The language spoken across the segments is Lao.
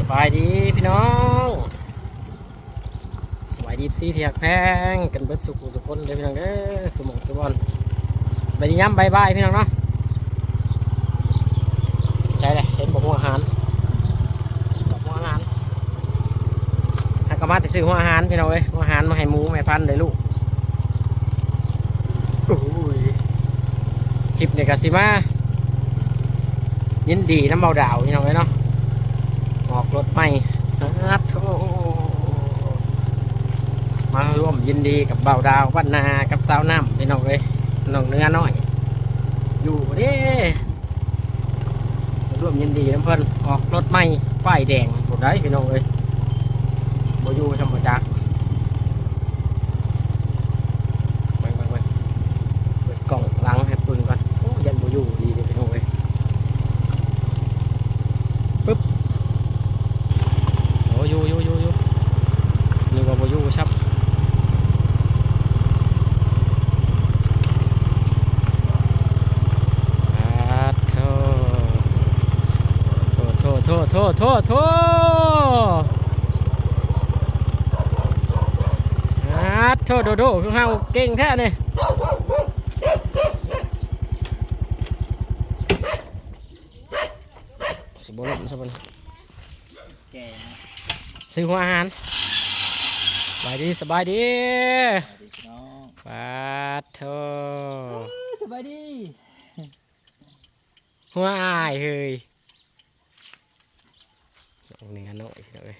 ສະບາຍດີພີ່ນ້ອງ ສະບາຍດີ ເອັຟຊີ ທີ່ຮັກແພງກັນເບິດສູ່ຜູ້ສູ່ຄົນເດີພີ່ນ້ອງເດີ ສູ່ໝ່ອງສູ່ບ່ອນ. ບາຍດີຍາມບ່າຍໆ ພີ່ນ້ອງເນາະ. ໃສລະ ເຫັນບໍ່ ຫົວອາຫານ ບໍ່ ຫົວອາຫານ. ຫາກະມາແຕ່ຊື້ຫົວອາຫານພີ່ນ້ອງເອີຍ ຫົວອາຫານມາໃຫ້ໝູແມ່ພັນເດ້ລູກ. ໂອ້ຍ ຄລິບນີ້ກະຊິມາຍິນດີນຳເບົາດາວພີ່ນ້ອງເອີຍເນາະ ອອກລົດໃໝ່. ອາໂທ້ ມາຮ່ວມຍິນດີກັບເບົາດາວວັດນາກັບສາວນ້ຳພີ່ນ້ອງເອີຍ ນ້ອງເໜືອນ້ອຍ ຢູ່ເດ້. ມາຮ່ວມຍິນດີນຳເພິ່ນ ອອກລົດໃໝ່ປ້າຍແດງພຸ້ນໃດ໋ພີ່ນ້ອງເອີຍ ບໍ່ຢູ່ຊ້ຳບໍ່ຈັກ. ເບິ່ງໆໆ ເປີດກ້ອງຫຼັງໃຫ້ເບິ່ງກ່ອນ. ໂອ້ ຢ້ານບໍ່ຢູ່ດີເດ້ພີ່ນ້ອງເອີຍ. ປຶບ ໂອ້ ຢູ່ໆໆໆ ນຶກວ່າບໍ່ຢູ່ຊ້ຳ. ອາໂທ້ ໂທ້ ໂທ້ ໂທ້ ໂທ້ ໂທ້ ໂທ້ ອາໂທ້ ໂດໂດ ຄືເຮົາເກັ່ງແທ້ນີ້. ຊິບໍ່ລົ້ມຊະບັດນີ້ ແກ່ ຊື້ຫົວອາຫານ. ສະບາຍດີ ສະບາຍດີ ສະບາຍດີພີ່ນ້ອງ. ປາດໂທ້ ເອີ ສະບາຍດີ ຫົວອ້າຍເຮີ້ຍ ເໜືອນ້ອຍພີ່ນ້ອງເອີຍ.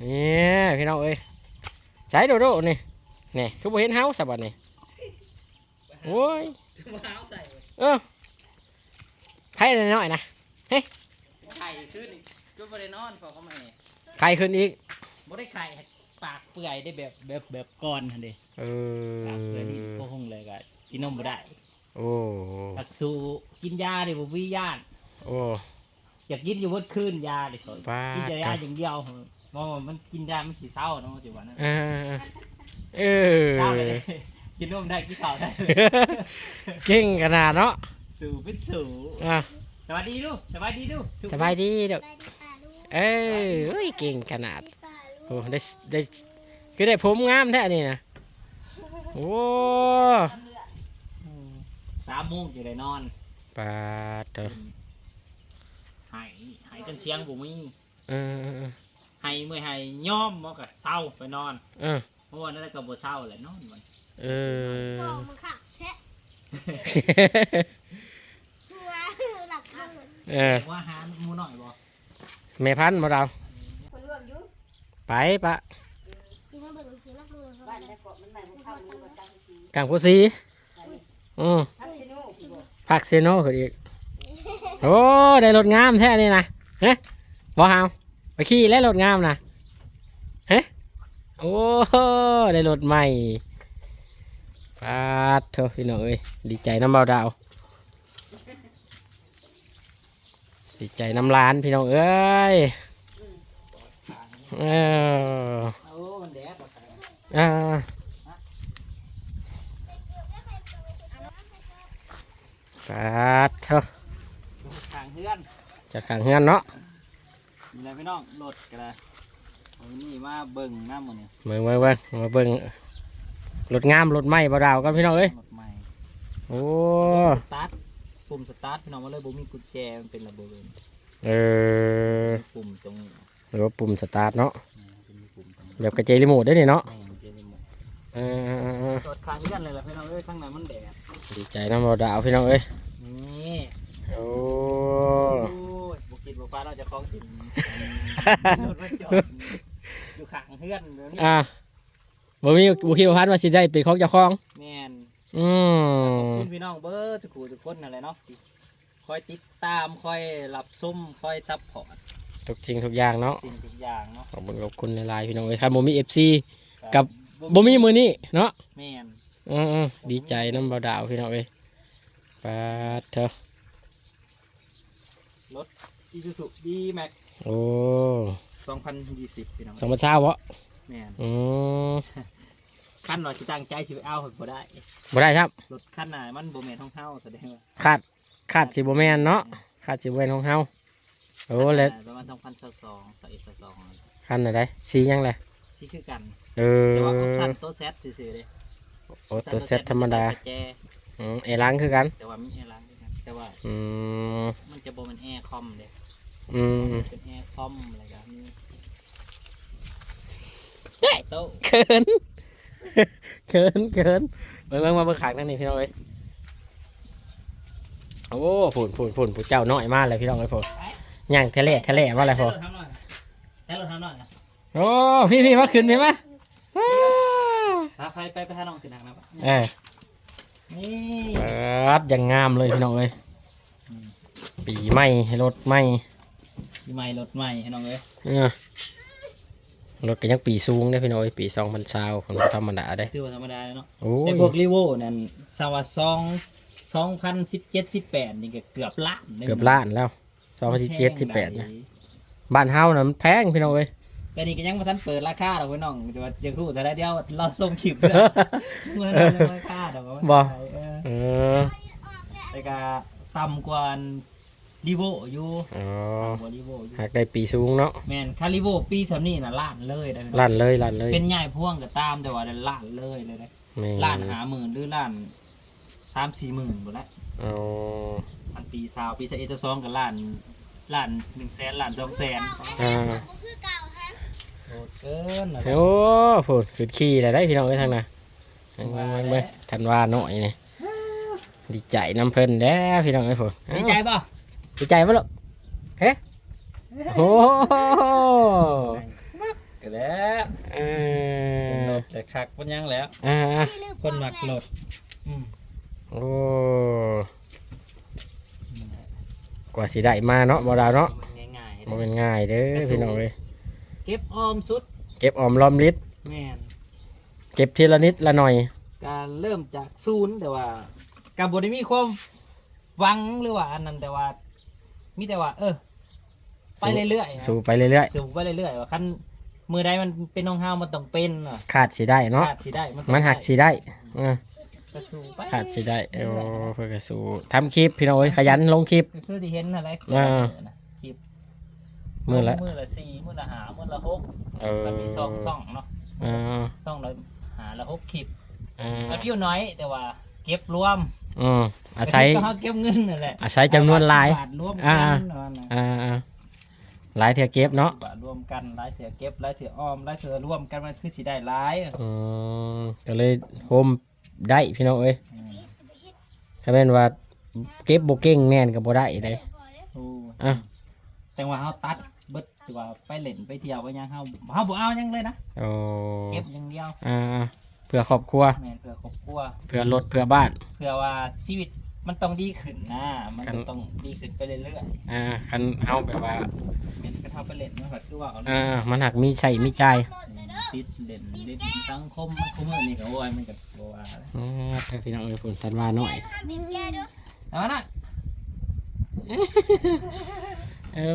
ນີ້ພີ່ນ້ອງເອີຍ ໃສໂດໂດນີ້ ນີ້ຄືບໍ່ເຫັນເຮົາຊະບັດນີ້. ໂອ້ຍ ຈະມາເອົາໃສ່ ເອີ ໃຜນ້ອຍໆນະ ເຮີ້ຍ ໄຂ່ຂຶ້ນອີກ ຈົນບໍ່ໄດ້ນອນ ພໍ່ກັບແມ່ ໄຂ່ຂຶ້ນອີກ ບໍ່ໄດ້ໄຂ່ ປາກເປື່ອຍໄດ້ ແບບ ແບບ ແບບກ່ອນຫັ້ນເດ້. ເອີ ປາກເປື່ອຍນີ້ບໍ່ຫົງເລີຍ ກະກິນນົມບໍ່ໄດ້. ໂອ້ ປາກສູກິນຢາເດ້ ບໍ່ມີຢ້ານ. ໂອ້ ຢາກກິນຢູ່ເບິດຄືນຢາເດ້ ປາດ ກິນແຕ່ຢາຢ່າງດຽວ ເພາະວ່າມັນກິນຢາມັນຊິເຊົາເນາະ ເຈົ້າວ່ານັ້ນ. ເອີ ເອີ ເອີ ກິນນົມໄດ້ ກິນເຂົ້າໄດ້ ເກັ່ງຂະໜາດເນາະ ສູ້ເປັນສູ້. ອ່າ ສະບາຍດີດູ ສະບາຍດີດູ ສະບາຍດີດູ. ເອີ ເອີຍ ເກັ່ງຂະໜາດ. ໂອ້ ໄດ້ ໄດ້ ຄືໄດ້ຜົມງາມແທ້ນີ້ນະ. ໂອ້ ສາມໂມງຈະໄດ້ນອນ. ປາດໂທ້ ໄຫ້ ໄຫ້ຈົນສຽງບໍ່ມີ. ເອີ ເອີ ເອີ ໄຫ້ເມື່ອຍໄຫ້ຍອມ ໝໍກະເຊົາໄປນອນ. ເອີ ເພາະວ່ານັ້ນກະບໍ່ເຊົາແຫຼະ ນອນມັນ. ເອີ ສອງມັນຄັກແທ້ ຫົວຫຼັກເລີຍ. ເອີ ວ່າຫາໝູນ້ອຍບໍ່ ແມ່ພັນບໍ່ດາວ ຄົນຮ່ວມຢູ່ ໄປປະ ຢູ່ມາເບິ່ງຊິເນາະ ບ້ານໃດເກາະມັນໃໝ່ ຫົວຄ່ຳ ກາງໂພສີ. ອືມ ພາກເຊໂນຂຶ້ນອີກ. ໂອ້ ໄດ້ລົດງາມແທ້ນີ້ນະ ເຮີ ບໍ່ຫາວ ໄປຂີ່ແລ້ວລົດງາມນະ ເຮີ. ໂອ້ ໄດ້ລົດໃໝ່ ປາດໂທ້ ພີ່ນ້ອງເອີຍ ດີໃຈນຳເບົາດາວ. ດີໃຈນຳຫຼານພີ່ນ້ອງເອີຍ. ເອີ ໂອ້ ມັນແດດ ອ່າ ປາດໂທ້ ຈອດຂ້າງເຮືອນ ຈອດຂ້າງເຮືອນເນາະ. ນີ້ແຫຼະພີ່ນ້ອງ ລົດກະໄດ້ ມື້ນີ້ມາເບິ່ງນຳມື້ນີ້ ເບິ່ງ ເບິ່ງ ເບິ່ງ ມາເບິ່ງລົດງາມ ລົດໃໝ່ເບົາດາວກັນພີ່ນ້ອງເອີຍ ລົດໃໝ່. ໂອ້ ສະຕາດ ປຸ່ມສະຕາດພີ່ນ້ອງ ມັນເລີຍບໍ່ມີກຸນແຈ ມັນເປັນລະບົບ. ເອີ ປຸ່ມຕົງນີ້ ຫຼືວ່າປຸ່ມສະຕາດເນາະ ແມ່ນ ເປັນປຸ່ມຕົງນີ້ ແບບກະເຈຣີໂມດເດ້ນີ້ເນາະ ແມ່ນ ກະເຈຣີໂມດ. ເອີ ເອີ ເອີ ເອີ ຈອດຂ້າງເຮືອນເລີຍລະພີ່ນ້ອງເອີຍ ທາງໃນມັນແດດ. ດີໃຈນຳເບົາດາວພີ່ນ້ອງເອີຍ ນີ້. ໂອ້ ໂອ້ຍ ບໍ່ຄິດບໍ່ຝັນວ່າເຈົ້າຂອງຊິ ລົດມາຈອດຢູ່ຂ້າງເຮືອນແບບນີ້ ອ່າ ບໍ່ມີ ບໍ່ຄິດບໍ່ຝັນວ່າຊິໄດ້ເປັນຂອງເຈົ້າຂອງ. ແມ່ນ ອືມ ຂອບຄຸນພີ່ນ້ອງເບິດທຸກຜູ້ທຸກຄົນນັ້ນແຫຼະເນາະ ທີ່ຄອຍຕິດຕາມ ຄອຍຮັບຊົມ ຄອຍຊັບພອດທຸກສິ່ງທຸກຢ່າງເນາະ ສິ່ງທຸກຢ່າງເນາະ. ຂອບຄຸນ ຂອບຄຸນຫຼາຍໆ ພີ່ນ້ອງເອີຍ ຄັນບໍ່ມີເອັຟຊີ ກະ ກະບໍ່ມີ ບໍ່ມີມື້ນີ້ເນາະ. ແມ່ນ ເອີໆ ດີໃຈນຳເບົາດາວພີ່ນ້ອງເອີຍ. ປາດເທີ ລົດອີຊູຊູດີແມັກ ໂອ້ ສອງພັນຊາວ ພີ່ນ້ອງ ສອງພັນຊາວເບາະ? ແມ່ນ ອືມ ຄັນວ່າຊິຕັ້ງໃຈຊິໄປເອົາ ບໍ່ໄດ້ ບໍ່ໄດ້ຊ້ຳ. ລົດຄັນນັ້ນມັນບໍ່ແມ່ນຂອງເຮົາ ສະແດງວ່າ ຄາດ ຄາດຊິບໍ່ແມ່ນເນາະ ຄາດຊິບໍ່ແມ່ນຂອງເຮົາ. ໂອ້ ແລ້ວ ປະມານສອງພັນຊາວສອງ ຊາວເອັດ ຊາວສອງ ຄັນນັ້ນໃດ໋ ສີຫຍັງແຫຼະ? ສີຄືກັນ ເອີ ແຕ່ວ່າອອບຊັນໂຕແຊັດຊື່ໆເດ້. ໂອ້ ໂຕແຊັດທຳມະດາ ແຈ ອືມ ແອຫຼັງຄືກັນ ແຕ່ວ່າມີແອຫຼັງຄືກັນ ແຕ່ວ່າ ອືມ ມັນຈະບໍ່ແມ່ນແອຄອມເດ້. ອືມ ເປັນແອຄອມ ແລ້ວກໍມີ ເຮີ້ຍ ໂຕະ ເຂີນ ເຂີນ ເຂີນ ເບິ່ງ ເບິ່ງ ມາເບິ່ງຂ້າງທາງນີ້ພີ່ນ້ອງເອີຍ. ໂອ້ ພຸ້ນ ພຸ້ນ ພຸ້ນ ຜູ້ເຈົ້ານ້ອຍມາແລ້ວພີ່ນ້ອງເອີຍ ພຸ້ນ ຍ່າງແທະແຫຼະ ແທະແຫຼະມາແລ້ວ ພຸ້ນ ແຕ່ລົດທາງໜ້ອຍນະ ແຕ່ລົດທາງໜ້ອຍນະ. ໂອ້ ພີ່ ພີ່ ມາຂຶ້ນ ພີ່ ມາ ໄປ ໄປ ໄປຫານ້ອງຂຶ້ນທາງນັ້ນ ເອີ ນີ້ ປາດ ຢ່າງງາມເລີຍພີ່ນ້ອງເອີຍ. ອືມ ປີໃໝ່ ລົດໃໝ່ ປີໃໝ່ລົດໃໝ່ພີ່ນ້ອງເອີຍ. ເອີ ລົດກໍຍັງປີສູງເດ້ພີ່ນ້ອງເອີຍ ປີສອງພັນຊາວ ມັນບໍ່ທຳມະດາເດ້ ຖືວ່າທຳມະດາເນາະ. ໂອ້ຍ ແຕ່ພວກ Revo ນັ້ນ ສາມາດ ສອງ ສອງພັນສິບເຈັດ ສິບແປດ ນີ້ກໍເກືອບລ້ານເດ້ ເກືອບລ້ານແລ້ວ ສອງພັນສິບເຈັດ ສິບແປດ ນະ. ບ້ານເຮົານະມັນແພງພີ່ນ້ອງເອີຍ. ແຕ່ນີ້ກໍຍັງບໍ່ທັນເປີດລາຄາດອກພີ່ນ້ອງ ແຕ່ວ່າຈະຮູ້ເທົ່າໃດ ດຽວລໍຊົມຄລິບເດີ ບໍ່ທັນລາຄາດອກ ບໍ່ ເອີ ເອີ ແຕ່ກໍຕ່ຳກວ່າ Revo ຢູ່. ອໍ ຕ່ຳກວ່າ Revo ຢູ່ ຫາກໄດ້ປີສູງເນາະ. ແມ່ນ ຄັນ Revo ປີສ່ຳນີ້ນະ ລ້ານເລີຍໄດ໋ ລ້ານເລີຍ ລ້ານເລີຍ. ເປັນໃຫຍ່ພວງກໍຕາມ ແຕ່ວ່າລ້ານເລີຍ ເລີຍໄດ໋. ແມ່ນ ລ້ານຫ້າໝື່ນ ຫຼື ລ້ານສາມສີ່ໝື່ນພຸ້ນແຫຼະ. ອໍ ອັນປີຊາວ ປີຊາວເອັດ ຊາວສອງ ກໍລ້ານ ລ້ານໜຶ່ງແສນ ລ້ານສອງແສນ. ອ່າ ໂຫດເກີນນະ. ໂອ້ ພຸ້ນ ຂຶ້ນຂີ່ແລ້ວໄດ໋ພີ່ນ້ອງເອີຍ ທາງໜ້າ ເບິ່ງ ເບິ່ງ ທັນວານ້ອຍນີ້ ດີໃຈນຳເພິ່ນແລ້ວພີ່ນ້ອງເອີຍ ພຸ້ນ. ດີໃຈບໍ່? ດີໃຈບໍ່ລູກ? ເຮ ໂອ້ ມັກກະແລ້ວ ເອີ ເປັນລົດແລ້ວຄັກ ເປັນຫຍັງແລ້ວ ອ່າ ຄົນມັກລົດ. ອືມ ໂອ້ ກວ່າຊິໄດ້ມາເນາະ ບໍ່ດາວເນາະ ບໍ່ແມ່ນງ່າຍໆ ບໍ່ແມ່ນງ່າຍເດີພີ່ນ້ອງເອີຍ. ເກັບອອມສຸດ ເກັບອອມລອມລິດ. ແມ່ນ ເກັບທີລະນິດລະໜ້ອຍ ກະເລີ່ມຈາກສູນ ແຕ່ວ່າກະບໍ່ໄດ້ມີຄວາມຫວັງ ຫຼືວ່າອັນນັ້ນ ແຕ່ວ່າມີແຕ່ວ່າ ເອີ ໄປເລື້ອຍໆ ສູ້ໄປເລື້ອຍໆ ສູ້ໄປເລື້ອຍໆ ວ່າຄັນມື້ໃດມັນເປັນຂອງເຮົາ ມັນຕ້ອງເປັນ ຄາດຊິໄດ້ເນາະ ຄາດຊິໄດ້ ມັນຕ້ອງ ມັນຫາກຊິໄດ້ ເອີ ກະສູ້ໄປ ຄາດຊິໄດ້. ໂອ້ ເພິ່ນກະສູ້ ທຳຄລິບພີ່ນ້ອງເອີຍ ຂະຫຍັນລົງຄລິບ ກໍຄືທີ່ເຫັນຫັ້ນແຫຼະ ອ່າ ຄລິບ ມື້ລະ ມື້ລະສີ່ ມື້ລະຫ້າ ມື້ລະຫົກ ເອີ ມັນມີຊ່ອງ ຊ່ອງເນາະ ເອີ ຊ່ອງລະຫ້າລະຫົກຄລິບ ເອີ ມັນວິວໜ້ອຍ ແຕ່ວ່າເກັບລວມ ອືມ ອາໄສ ກໍເຮົາເກັບເງິນນັ້ນແຫຼະ ອາໄສຈຳນວນຫຼາຍ ຫ້າບາດ ສິບາດລວມກັນ ອ່າ ອ່າ ອ່າ ຫຼາຍເທື່ອເກັບເນາະ ສິບາດລວມກັນ ຫຼາຍເທື່ອເກັບ ຫຼາຍເທື່ອອອມ ຫຼາຍເທື່ອລວມກັນ ມັນຄືຊິໄດ້ຫຼາຍ. ອືມ ກໍເລີຍໂຮມ ໄດ້ພີ່ນ້ອງເອີຍ ອືມ ຖ້າແມ່ນວ່າເກັບບໍ່ເກັ່ງແມ່ນກໍບໍ່ໄດ້ເດ້. ໂອ້ ອ່ະ ແຕ່ວ່າເຮົາຕັດເບິດ ຄືວ່າໄປຫຼິ້ນໄປທ່ຽວໄປຫຍັງ ເຮົາ ເຮົາບໍ່ເອົາຫຍັງເລີຍນະ. ໂອ້ ເກັບຢ່າງດຽວ ອ່າ ເພື່ອຄອບຄົວ ແມ່ນ ເພື່ອຄອບຄົວ ເພື່ອລົດ ເພື່ອບ້ານ ເພື່ອວ່າຊີວິດມັນຕ້ອງດີຂຶ້ນນະ ມັນກໍຕ້ອງດີຂຶ້ນໄປເລື້ອຍໆ. ອ່າ ຄັນເຮົາແບບວ່າ ແມ່ນ ຄັນເຮົາໄປຫຼິ້ນ ມັນກໍຄືວ່າ ອ່າ ມັນຫາກມີໃຊ້ມີຈ່າຍ ຕິດຫຼິ້ນ ຫຼິ້ນສັງຄົມ ມັນ ຄູ່ມື້ນີ້ກໍ ໂອ້ຍ ມັນກໍ ບໍ່ວ່າແລ້ວ ອ່າ ເດີ ພີ່ນ້ອງເອີຍ ພຸ້ນ ທັນວານ້ອຍ ເອົານະ ເອີ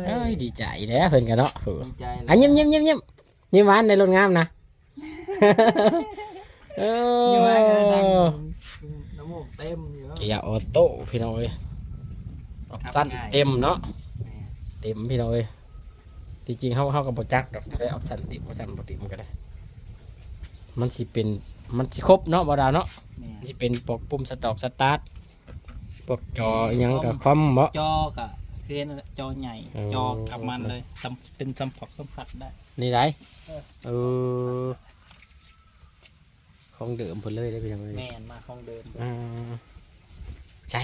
ເອີຍ ເອີຍ ດີໃຈແລ້ວເພິ່ນກໍເນາະ ໂຫ ດີໃຈແລ້ວ ອ່ະ ຍິ້ມໆໆໆ ຍິ້ມຫວານໃນລົດງາມນະ ເອີ ຍິ້ມຫວານກໍດັງ ນ້ຳມູກເຕັມຢູ່ເນາະ ເກຍອໍໂຕ້ ພີ່ນ້ອງເອີຍ ອອບຊັນເຕັມເນາະ ແມ່ນ ເຕັມ ພີ່ນ້ອງເອີຍ. ທີ່ຈິງເຮົາ ເຮົາກໍບໍ່ຈັກດອກ ຖ້າໄດ້ອອບຊັນຕິດ ອອບຊັນບໍ່ຕິດມັນກໍໄດ້ ມັນຊິເປັນ ມັນຊິຄົບເນາະ ບໍ່ດາວເນາະ ແມ່ນ ມັນຊິເປັນພວກປຸ່ມສະຕອກສະຕາດ ພວກຈໍອີ່ຫຍັງກໍຄອມເນາະ ຈໍກໍຄືເຫັນນັ້ນແຫຼະ ຈໍໃຫຍ່ ເອີ ຈໍກັບມັນເລີຍ ສຳ ເປັນສຳພັກ ສຳຜັດໄດ້ ນີ້ໄດ໋ ເອີ ເອີ. ຂອງເດີມເພິ່ນເລີຍເດ້ພີ່ນ້ອງເອີຍ ແມ່ນ ມາຂອງເດີມ ອ່າ ໃສ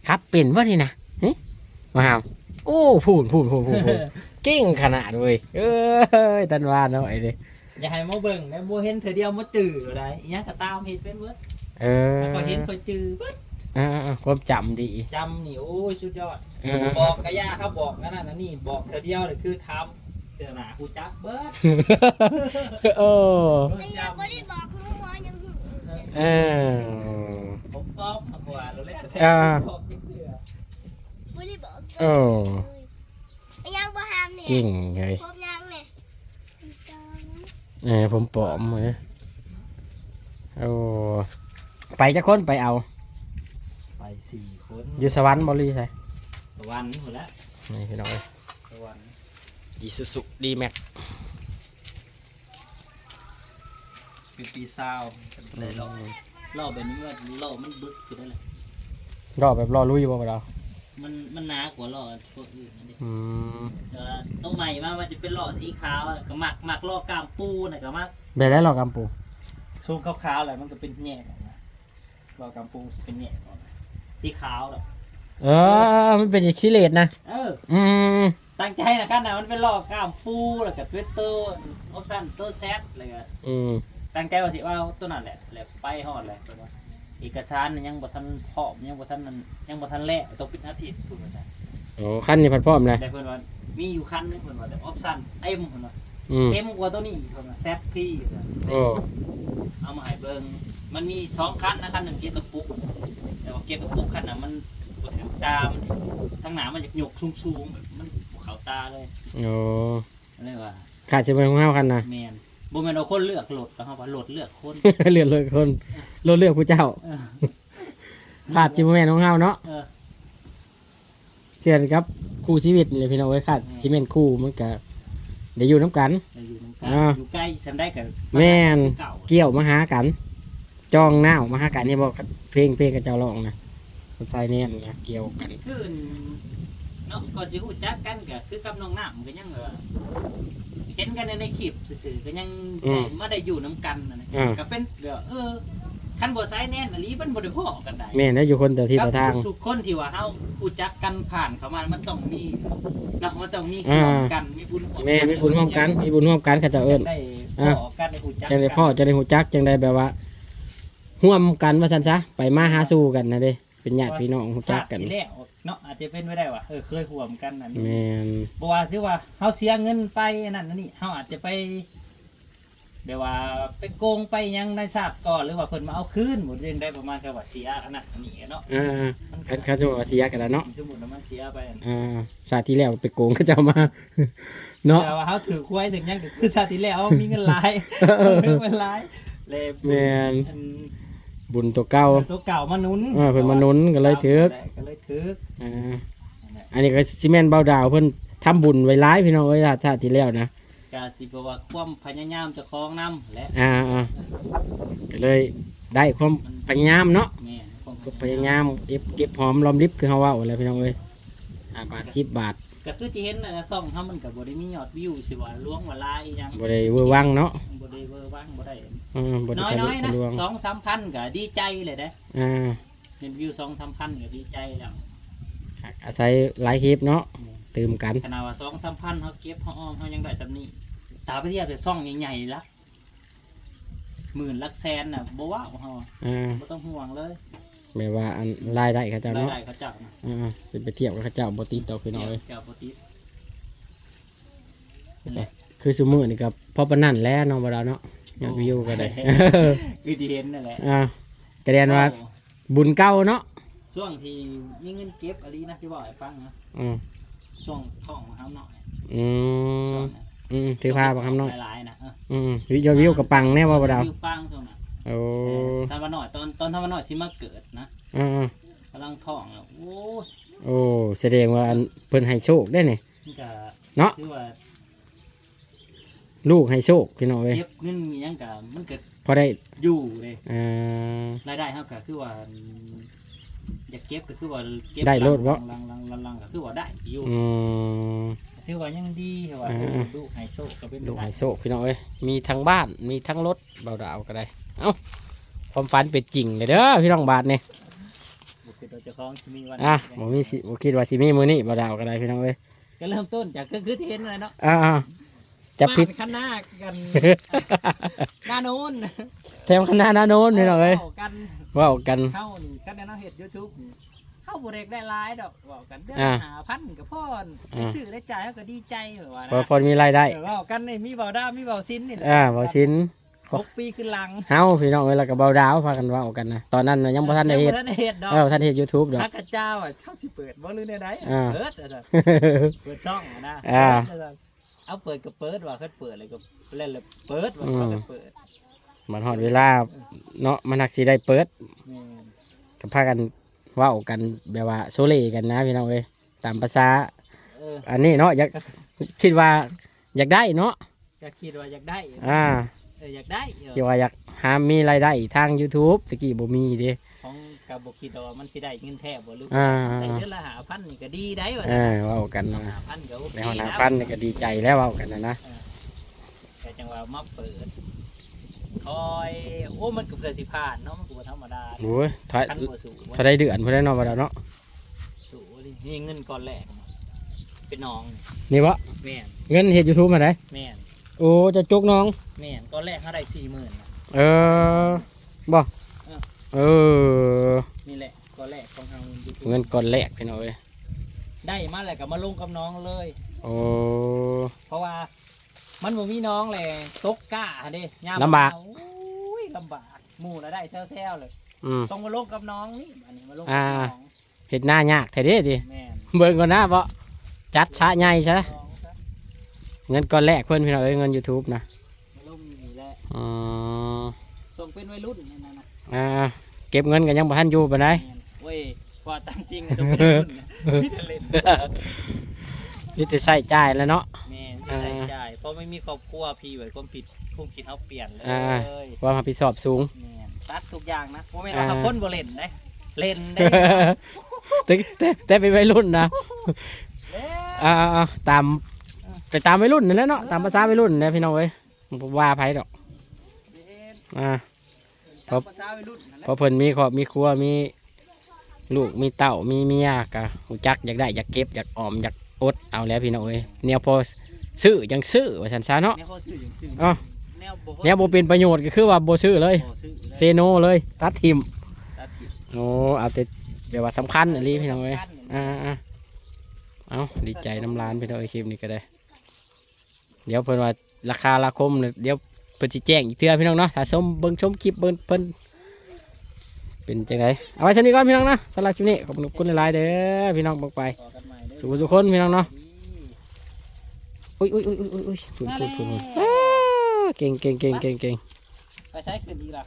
ຂັບເປັນບໍ່ນີ້ນະ ຫຶ ມາຫາ ໂອ້ ພູ້ນໆໆໆ ເກັ່ງຂະໜາດເວີຍ ເອີຍ ທັນວາເນາະ ໄອ້ເດ້ ຢ່າໃຫ້ມາເບິ່ງນະ ບໍ່ເຫັນເທື່ອດຽວບໍ່ຈື່ໄດ໋ ອີ່ຫຍັງກໍຕາມເຮັດເປັນເບິດ ເອີ ຂ້ອຍເຫັນຂ້ອຍຈື່ເບິດ ອ່າໆໆ ຄວາມຈຳດີ ຈຳນີ້ ໂອ້ຍ ສຸດຍອດ ເອີ ບອກກະຢ່າ ເຮົາບອກອັນນັ້ນອັນນີ້ ບອກເທື່ອດຽວນີ້ຄືຖາມ ເທື່ອໜ້າຮູ້ຈັກເບິດ ເອີ ເອີ ບໍ່ໄດ້ບອກໝໍ ໝໍຍັງຮູ້ ເອີ ຜົມຕອບມາກວ່າແລ້ວແຫຼະ ອ່າ ບອກຈັກເທື່ອ ບໍ່ໄດ້ບອກ ເອີ ອີ່ຫຍັງບໍ່ຫ້າມນີ້ ເກັ່ງເລີຍ ພົບຫຍັງນີ້ ເອີ ຜົມປອມເອີຍ ໂອ້ ໄປຈັກຄົນໄປເອົາ ໄປສີ່ຄົນ ຢູ່ສະຫວັນບໍ່ ຫຼືໃສ? ສະຫວັນພຸ້ນແຫຼະ ນີ້ພີ່ນ້ອງເອີຍ ສະຫວັນ ອີຊູຊູ ດີແມັກ ປີ ປີຊາວ ໄດ້ລໍ້ ອືມ ລໍ້ແບບນີ້ວ່າລໍ້ມັນບຶກຢູ່ໄດ໋ລະ ລໍ້ແບບລໍ້ລຸຍບໍ່ ບໍ່ດາວ? ມັນ ມັນໜາກວ່າລໍ້ພວກອື່ນນັ້ນເດ້ ອືມ ແຕ່ວ່າໂຕໃໝ່ມາວ່າຈະເປັນລໍ້ສີຂາວ ກໍມັກ ມັກລໍ້ກ້າມປູນະ ກໍມັກ ແບບໃດລໍ້ກ້າມປູ? ໂຊງຂາວໆ ແລ້ວມັນກໍເປັນແຍກອອກມາ ລໍ້ກ້າມປູເປັນແຍກອອກ ສີຂາວດອກ ເອີ ມັນເປັນຂີ້ເລດນະ ເອີ ອືມ ຕັ້ງໃຈນະ ຄັນນະ ມັນເປັນລໍ້ກ້າມປູ ແລ້ວກໍຕົວໂຕ ອອບຊັນໂຕແຊັດ ແລ້ວກໍ ອືມ ຕັ້ງໃຈວ່າຊິເອົາໂຕນັ້ນແຫຼະ ແລ້ວໄປຮອດແລ້ວ ເພິ່ນວ່າເອກະສານຍັງບໍ່ທັນພ້ອມ ຍັງບໍ່ທັນນັ້ນ ຍັງບໍ່ທັນແລ້ວ ຕ້ອງເປັນອາທິດພຸ້ນວ່າຊັ້ນ ໂອ້ ຄັນນີ້ພັດພ້ອມແລ້ວ ແຕ່ເພິ່ນວ່າມີຢູ່ຄັນໜຶ່ງ ເພິ່ນວ່າແຕ່ອອບຊັນເຕັມ ເພິ່ນວ່າ ອືມ ເຕັມກວ່າໂຕນີ້ອີກ ເພິ່ນວ່າແຊັດພີ ເພິ່ນວ່າ ໂອ້ ເອົາມາໃຫ້ເບິ່ງ ມັນມີສອງຄັນນະ ຄັນໜຶ່ງເກັບກະປຸກ ແຕ່ວ່າເກັບກະປຸກຄັນນະມັນບໍ່ຖືກຕາ ມັນທາງໜ້າມັນຢາກຍົກສູງໆ ແບບມັນບໍ່ເຂົ້າຕາເລີຍ ໂອ້ ກໍເລີຍວ່າ ຂາດຊິແມ່ນຂອງເຮົາຄັນນະ ແມ່ນ ບໍ່ແມ່ນວ່າຄົນເລືອກລົດ ແຕ່ເຮົາວ່າລົດເລືອກຄົນ ເລືອກ ເລືອກຄົນ ລົດເລືອກຜູ້ເຈົ້າ ເອີ ຂາດຊິບໍ່ແມ່ນຂອງເຮົາເນາະ ເອີ ຄືກັນກັບຄູ່ຊີວິດນີ້ແຫຼະພີ່ນ້ອງເອີຍ ຂາດ ແມ່ນ ຊິແມ່ນຄູ່ມັນກະໄດ້ຢູ່ນຳກັນ ໄດ້ຢູ່ນຳກັນ ອ່າ ຢູ່ໃກ້ສ່ຳໃດກໍ ແມ່ນ ມາຫາກັນຄືເກົ່າ ກ່ຽວມາຫາກັນ ຈອງນ້າວມາຫາກັນ ເຫັນບໍ່ ເພງ ເພງເຂົາເຈົ້າຮ້ອງນະ ຄົນຊາຍແນມນະ ກ່ຽວກັນ ຄືເນາະ ກໍຊິຮູ້ຈັກກັນກໍຄືກັບນ້ອງນ້ຳ ກໍຍັງ ເອີ ເຫັນກັນໃນຄລິບຊື່ໆ ກໍຍັງ ອືມ ໄດ້ມາໄດ້ຢູ່ນຳກັນນັ້ນນະ ອ່າ ກໍເປັນແບບ ເອີ ຄັນບໍ່ຊາຍແນມອີ່ຫຼີມັນບໍ່ໄດ້ພໍ້ກັນໄດ໋ ແມ່ນແຫຼະ ຢູ່ຄົນລະທິດລະທາງ ກັບທຸກໆຄົນທີ່ວ່າເຮົາຮູ້ຈັກກັນຜ່ານເຂົ້າມາ ມັນຕ້ອງມີເນາະ ມັນຕ້ອງມີ ອ່າ ຮ່ວມກັນ ມີບຸນຮ່ວມ ແມ່ນ ມີບຸນຮ່ວມກັນ ມີບຸນຮ່ວມກັນ ເຂົາເຈົ້າເອີ້ນ ໄດ້ ອ່າ ພໍ້ກັນ ໄດ້ຮູ້ຈັກ ຈັ່ງໄດ້ພໍ້ ຈັ່ງໄດ້ຮູ້ຈັກ ຈັ່ງໄດ້ແບບວ່າຮ່ວມກັນວ່າຊັ້ນຊະ ໄປມາຫາສູ່ກັນນະເດ້ ເປັນຍາດພີ່ນ້ອງຮູ້ຈັກກັນ ຊາດທີ່ແລ້ວເນາະ ອາດຈະເປັນໄປໄດ້ວ່າ ເອີ ເຄີຍຮ່ວມກັນນັ້ນ ແມ່ນ ບໍ່ວ່າຖືວ່າເຮົາເສຍເງິນໄປອັນນັ້ນອັນນີ້ ເຮົາອາດຈະໄປ ແບບວ່າໄປໂກງໄປຫຍັງໃນຊາດກ່ອນ ຫຼືວ່າເພິ່ນມາເອົາຄືນ ບໍ່ຈັ່ງໃດ ປະມານກັບວ່າເສຍອັນນັ້ນອັນນີ້ເນາະ ເອີ ຄັນ ຄັນສົມມຸດວ່າເສຍກໍໄດ້ເນາະ ສົມມຸດວ່າມັນເສຍໄປ ອ່າ ຊາດທີ່ແລ້ວໄປໂກງເຂົາເຈົ້າມາເນາະ ແຕ່ວ່າເຮົາຖືກຫວຍຖືກຫຍັງກໍຄືຊາດທີ່ແລ້ວເຮົາມີເງິນຫຼາຍ ເອີ ເງິນຫຼາຍ ແລະ ແມ່ນ ອັນ ບຸນຕົວເກົ່າ ຕົວເກົ່າມາໜູນ ເອີ ເພິ່ນມາໜູນກໍເລີຍຖືກ ກໍເລີຍຖືກ ອ່າ ອັນນີ້ກໍຊິແມ່ນບ່າວດາວເພິ່ນທຳບຸນໄວ້ຫຼາຍພີ່ນ້ອງເອີຍ ຊາດທີ່ແລ້ວນະ ກະຊິບອກວ່າຄວາມພະຍາຍາມເຈົ້າຂອງນຳແຫຼະ ອ່າໆ ກໍເລີຍໄດ້ຄວາມພະຍາຍາມເນາະ ແມ່ນ ຄວາມພະຍາຍາມ ພະຍາຍາມເກັບ ເກັບຫອມລອມລິບ ຄືເຮົາເວົ້າຫັ້ນແຫຼະພີ່ນ້ອງເອີຍ ຫ້າບາດ ສິບບາດ ກໍຄືທີ່ເຫັນນັ້ນນະ ຊ່ອງເຮົາມັນກໍບໍ່ໄດ້ມີຍອດວິວຊິວ່າຫຼວງວ່າຫຼາຍອີ່ຫຍັງ ບໍ່ໄດ້ເວີວັງເນາະ ບໍ່ໄດ້ເວີວັງ ບໍ່ໄດ້ ອືມ ບໍ່ໄດ້ທະລຸທະລວງ ນ້ອຍໆນະ ສອງສາມພັນກໍດີໃຈແລ້ວເດ້ ອ່າ ເຫັນວິວສອງສາມພັນກໍດີໃຈແລ້ວ ອາໄສຫຼາຍຄລິບເນາະ ແມ່ນ ຕື່ມກັນ ຂະໜາດວ່າສອງສາມພັນເຮົາເກັບເຮົາອອມເຮົາຍັງໄດ້ສ່ຳນີ້ ຖ້າໄປທຽບໃສ່ຊ່ອງໃຫຍ່ໆ ຫຼັກໝື່ນຫຼັກແສນນະ ບໍ່ເວົ້າເຮົາ ອ່າ ບໍ່ຕ້ອງຫ່ວງເລີຍ ແບບວ່າອັນລາຍໄດ້ເຂົາເຈົ້າເນາະ ລາຍໄດ້ເຂົາເຈົ້ານະ ອ່າ ຊິໄປທຽບກັບເຂົາເຈົ້າບໍ່ຕິດດອກພີ່ນ້ອງເອີຍ ເຈົ້າບໍ່ຕິດ ນັ້ນແຫຼະ ຄືຊຸມື້ນີ້ກໍພໍປານນັ້ນແຫຼະເນາະ ບໍ່ດາວເນາະ ຍອດວິວກໍໄດ້ ຄືທີ່ເຫັນນັ້ນແຫຼະ ອ່າ ກະແດນວ່າ ໂອ້ ບຸນເກົ່າເນາະ ຊ່ວງທີ່ມີເງິນເກັບອີ່ຫຼີນະ ຊິເວົ້າໃຫ້ຟັງນະ ອືມ ຊ່ວງທ້ອງບັກຫຳນ້ອຍ ອືມ ຊ່ວງນັ້ນ ອືມ ຖືພາບັກຫຳນ້ອຍຫຼາຍໆນະ ເອີ ອືມ ຍອດວິວກໍປັງແນ່ບໍ່ ບໍ່ດາວ ຍອດວິວປັງຊ່ວງນັ້ນ ໂອ້ ເອີ ຕອນວ່ານ້ອຍ ຕອນ ຕອນວ່ານ້ອຍທີ່ມາເກີດນະ ເອີ ກຳລັງທ້ອງ ໂອ້ຍ ໂອ້ ສະແດງວ່າອັນເພິ່ນໃຫ້ໂຊກໄດ໋ນີ້ ມັນກະ ເນາະ ຄືວ່າ ລູກໃຫ້ໂຊກພີ່ນ້ອງເອີຍ ເກັບເງິນອີ່ຫຍັງກະມັນກະພໍໄດ້ຢູ່ເດ້ ອ່າ ລາຍໄດ້ເຮົາກະຄືວ່າ ຢາກເກັບກະຄືວ່າເກັບ ໄດ້ໂລດບໍ່ ຫຼັງໆ ຫຼັງໆ ກະຄືວ່າໄດ້ຢູ່ ອືມ ຖືວ່າຍັງດີ ຖືວ່າ ອ່າ ເອີ ລູກໃຫ້ໂຊກກະເປັນ ລູກໃຫ້ໂຊກພີ່ນ້ອງເອີຍ ມີທັງບ້ານ ມີທັງລົດ ບ່າວດາວກະໄດ້ ເອົ້າ ຄວາມຝັນເປັນຈິງເລີຍເດີພີ່ນ້ອງບາດນີ້ ບໍ່ຄິດວ່າເຈົ້າຂອງຊິມີວັນ ອ່າ ບໍ່ມີ ບໍ່ຄິດວ່າຊິມີມື້ນີ້ ບ່າວດາວກະໄດ້ພີ່ນ້ອງເອີຍ ກໍເລີ່ມຕົ້ນຈາກ ກໍຄືທີ່ເຫັນນັ້ນແຫຼະເນາະ ອ່າໆ ຈັບຜິດ ບ້ານຄັນນາກັນ ນາໂນນ ແຖວຄັນນາ ນາໂນນ ພີ່ນ້ອງເອີຍ ເວົ້າກັນ ເວົ້າກັນ ເຮົານີ້ຄັນແມ່ນເຮົາເຮັດຢູທູບນີ້ ເຮົາບໍ່ໄດ້ໄດ້ຫຼາຍດອກ ເວົ້າກັນເດືອນ ອ່າ ຫ້າພັນກໍພໍ ອ່າ ໄດ້ຊື້ໄດ້ຈ່າຍເຮົາກໍດີໃຈ ວ່ານະ ພໍ ພໍມີລາຍໄດ້ ເອີ ເວົ້າກັນນີ້ມີບ່າວດາວ ມີບ່າວສິນນີ້ແຫຼະ ອ່າ ບ່າວສິນ ຫົກປີຂຶ້ນຫຼັງ ເຮົາພີ່ນ້ອງເອີຍ ແລ້ວກໍບ່າວດາວພາກັນເວົ້າກັນນະ ຕອນນັ້ນນະຍັງບໍ່ທັນໄດ້ເຮັດ ຍັງບໍ່ທັນໄດ້ເຮັດດອກ ເອີ ບໍ່ທັນເຮັດຢູທູບດອກ ພາກະເຈົ້າ ເຮົາຊິເປີດບໍ່ ຫຼືແນວໃດ ອ່າ ເປີດ ເປີດຊ່ອງນະ ອ່າ ເອົາເປີດກໍເປີດວ່າ ຄັນເປີດແລ້ວກໍ ແລ້ວເປີດວ່າ ອືມ ເປີດ ບັດຮອດເວລາເນາະ ມັນຮັກຊິໄດ້ເປີດ ແມ່ນ ກໍພາກັນເວົ້າກັນແບບວ່າໂຊເລກັນນະພີ່ນ້ອງເອີຍ ຕາມພາສາ ເອີ ອັນນີ້ເນາະ ຢາກ ຄິດວ່າຢາກໄດ້ເນາະ ກໍຄິດວ່າຢາກໄດ້ ອ່າ ເອີ ຢາກໄດ້ ເອີ ຄິດວ່າຢາກຫາມີລາຍໄດ້ທາງ YouTube ຕະກີ້ບໍ່ມີເດ້ ຂອງ ກໍບໍ່ຄິດວ່າມັນຊິໄດ້ເງິນແທ້ບໍ່ ຫຼື ອ່າ ໄດ້ເດືອນລະຫ້າພັນນີ້ກໍດີໄດ໋ວ່າ ເອີ ເວົ້າກັນນະ ຫ້າພັນກໍໂອເຄ ໄດ້ຮອດຫ້າພັນນີ້ກໍດີໃຈແລ້ວ ເວົ້າກັນນະ ເອີ ກໍຈັ່ງວ່າມາເປີດ ຄອຍ ໂອ້ ມັນກໍເພື່ອຊິຜ່ານເນາະ ມັນກໍບໍ່ທຳມະດາ ໂອ້ຍ ຖ້າ ຄັນບໍ່ສູ້ ເທົ່າໃດເດືອນພຸ້ນແຫຼະເນາະ ວ່າແລ້ວເນາະ ສູ້ນີ້ ນີ້ເງິນກ້ອນແລກ ເປັນໜອງ ນີ້ບໍ່? ແມ່ນ ເງິນເຮັດ YouTube ຫັ້ນໃດ? ແມ່ນ ໂອ້ ເຈົ້າຈົກໜອງ ແມ່ນ ກ້ອນແລກເຮົາໄດ້ສີ່ໝື່ນນະ ເອີ ບໍ່? ເອີ ເອີ ນີ້ແຫຼະ ກ້ອນແລກຂອງເຮົາ YouTube ເງິນກ້ອນແລກ ພີ່ນ້ອງເອີຍ ໄດ້ມາແລ້ວກໍມາລົງກັບໜອງເລີຍ ໂອ້ ເພາະວ່າມັນບໍ່ມີໜອງແຫຼະ ຕົກກ້າຫັ້ນເດ້ ຍາມ ລຳບາກ ໂອ້ຍ ລຳບາກ ໝູ່ລະໄດ້ແຊວໆເລີຍ ອືມ ຕ້ອງມາລົງກັບໜອງນີ້ ອັນນີ້ມາລົງກັບ ອ່າ ໜອງ ເຮັດນາຍາກແທ້ເດ້ຕິ ແມ່ນ ເບິ່ງກ່ອນນະ ເພາະຈັດສະໃຫຍ່ຊະ ເງິນກ້ອນແລກເພິ່ນ ພີ່ນ້ອງເອີຍ ເງິນ YouTube ນະ ມາລົງນີ້ແຫຼະ ອໍ ຕ້ອງເປັນໄວລຸ້ນນັ້ນນະ ອ່າ ເກັບເງິນກໍຍັງບໍ່ທັນຢູ່ປານໃດ ແມ່ນ ໂອ້ຍ ວ່າຕາມຈິງກໍຕ້ອງເປັນໄວລຸ້ນນະ ມີແຕ່ເຫຼັ້ນ ມີແຕ່ໃຊ້ຈ່າຍແຫຼະເນາະ ແມ່ນ ມີແຕ່ໃຊ້ ອ່າ ຈ່າຍ ເພາະມັນມີຄອບຄົວ ພີ່ເອີຍ ຄວາມຜິດ ຄວາມຄິດເຮົາປ່ຽນເລີຍ ອ່າ ຄວາມຮັບຜິດຊອບສູງ ແມ່ນ ຕັດທຸກຢ່າງນະ ບໍ່ແມ່ນວ່າ ອ່າ ຄົນບໍ່ເຫຼັ້ນເດ້ ເຫຼັ້ນເດ້ ແຕ່ ແຕ່ ແຕ່ເປັນໄວລຸ້ນນະ ເອີ ອ່າ ຕາມ ໄປຕາມໄວລຸ້ນນັ້ນແຫຼະເນາະ ຕາມພາສາໄວລຸ້ນແຫຼະ ພີ່ນ້ອງເອີຍ ບໍ່ວ່າໃຜດອກ ແມ່ນ ອ່າ ຕາມພາສາໄວລຸ້ນນັ້ນແຫຼະ ເພາະເພິ່ນມີຄອບມີຄົວ ມີລູກມີເຕົ້າ ມີເມຍ ກໍຮູ້ຈັກຢາກໄດ້ ຢາກເກັບ ຢາກອອມ ຢາກອົດເອົາແຫຼະ ພີ່ນ້ອງເອີຍ ແນວພໍຊື້ຈັ່ງຊື້ ວ່າຊັ້ນຊະເນາະ ແນວພໍຊື້ຈັ່ງຊື້ ເອີ ແນວບໍ່ ແນວບໍ່ເປັນປະໂຫຍດກໍຄືວ່າບໍ່ຊື້ເລີຍ ບໍ່ຊື້ເລີຍ ເຊໂນເລີຍ ຕັດຖິ້ມ ຕັດຖິ້ມ ໂອ້ ເອົາແຕ່ແບບວ່າສຳຄັນອີ່ຫຼີ ພີ່ນ້ອງເອີຍ ສຳຄັນ ອ່າ ເອົາ ດີໃຈນຳຫຼານ ພີ່ນ້ອງເອີຍ ຄລິບນີ້ກໍໄດ້ ດຽວເພິ່ນວ່າລາຄາລາຄົມ ດຽວເພິ່ນຊິແຈ້ງອີກເທື່ອ ພີ່ນ້ອງເນາະ ຖ້າຊົມ ເບິ່ງຊົມຄລິບເບິ່ງເພິ່ນ ເປັນຈັ່ງໃດ ເອົາໄວ້ສ່ຳນີ້ກ່ອນ ພີ່ນ້ອງເນາະ ສຳລັບຄລິບນີ້ ຂອບຄຸນຫຼາຍໆເດີ ພີ່ນ້ອງປອງປາຍ ພໍ້ກັນໃໝ່ເດີ ສູ່ຜູ້ສູ່ຄົນ ພີ່ນ້ອງເນາະ ໂອ້ຍ ໂອ້ຍ ໂອ້ຍ ໂອ້ຍ ໂອ້ຍ ໂອ້ຍ ພຸ້ນ ພຸ້ນ ພຸ້ນ ເກັ່ງ ເກັ່ງ ເກັ່ງ ເກັ່ງ ເກັ່ງ ໄປໃສຂຶ້ນອີກລະ